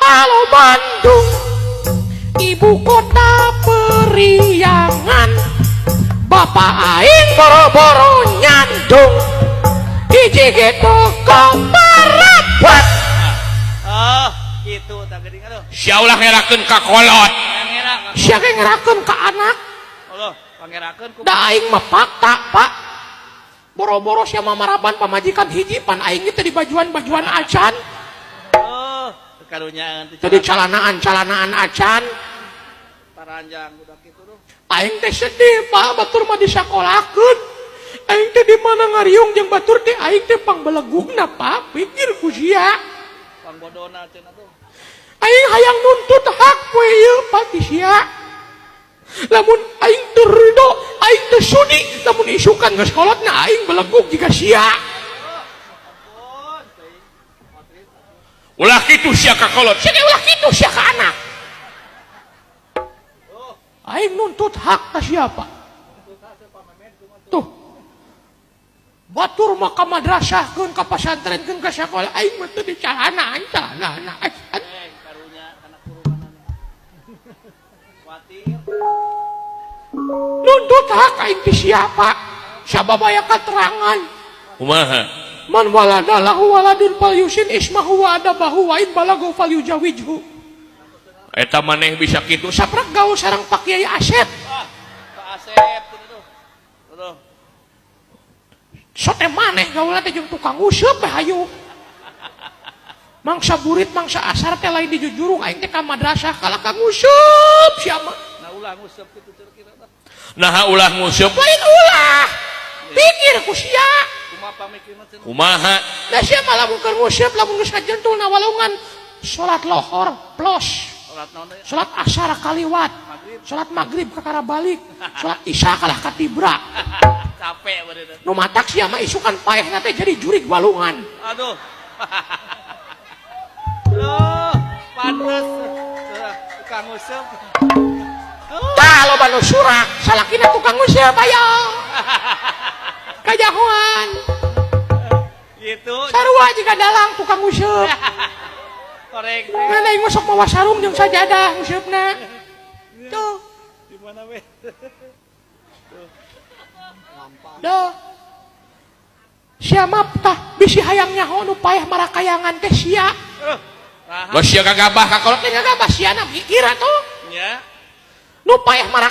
Halo Bandung, ibu kota Periangan. Bapak aing boro-boro nyandung, hiji ge toko parabat. Oh, kitu tah geuning aduh. Sia ulah ngerakeun ka kolot. Pangera. Sia ge ngerakeun ka anak. Allah, pangerakeun ku. Da aing mah fakta, Pak. Boro-boro sia mah maraban pamajikan hiji, pan aing teh di bajuan-bajuan acan. Oh, karunyaan teh. Jadi calanaan-calanaan acan. Paranjang udah kitu tuh. Aing teh sedih, Pak, batur mah disakolakeun. Aing teh di mana ngariung jeung batur teh aing teh pangbelegugna, Pak, pikir ku sia. Pangbodona cenah tuh. Aing hayang nuntut hak poe ieu, Pak, ti sia. Lamun aing teu ridho, aing teu sudi, lamun isukan geus kolotna aing belegug jiga sia. Ampun, teuing. Ulah kitu sia ka kolot. Sia ge ulah kitu sia ka anak. Aing nuntut hak ka siapa? Tuh. Batur mah ka madrasahkeun, ka pasantrenkeun, ka sakola, aing mah teu dicalanaan, calanaan. Eh, karunya kana kurungan. Kuatir. Nuntut hak aing ti siapa? Sabab aya katerangan. Kumaha? Man walada lahu waladun falyuhsin ismahu wa adabahu wa in balagu falyuzawijhu. Eta maneh bisa kitu? Saprak gaul sareng Pak Kiai Asep. Ah, Pak Asep cenah tuh. Tuh. Sote maneh gaulna teh jeung tukang useup we hayu. Mangsa burit mangsa asar teh lain dijujurung aing teh ka madrasah kalah ka nguseup sia mah. Nah, ulah nguseup kitu cenah kira tah. Naha ulah nguseup? Lain ulah. Pikir ku sia. Kumaha pamikirna cenah? Kumaha? Da sia mah lamun keur nguseup lamun geus kajentulna walungan salat lohor plus. Salat naon deui? Salat asar kaliwat. Maghrib. Salat maghrib kakara balik. Salat isya kalah katibra. Capek bener. Nu matak sia mah isukan paehna teh jadi jurig walungan. Aduh. Loh, pantes. Tukang nguseup. Tah loba nu surak, salakina tukang nguseup ayo. Kajahoan. Gitu. Sarua jiga dalang tukang nguseup. Korek. Ngan aing mah sok mawa sarung jeung sajadah nguseupna. Tuh. Di mana we? Duh. Sia mah tah bisi hayang nyaho nu paeh marakayangan teh sia. Nah, Geus sia gagabah ka kolot. Teh gagabah sia na mikir atuh. nya. Nu paeh marak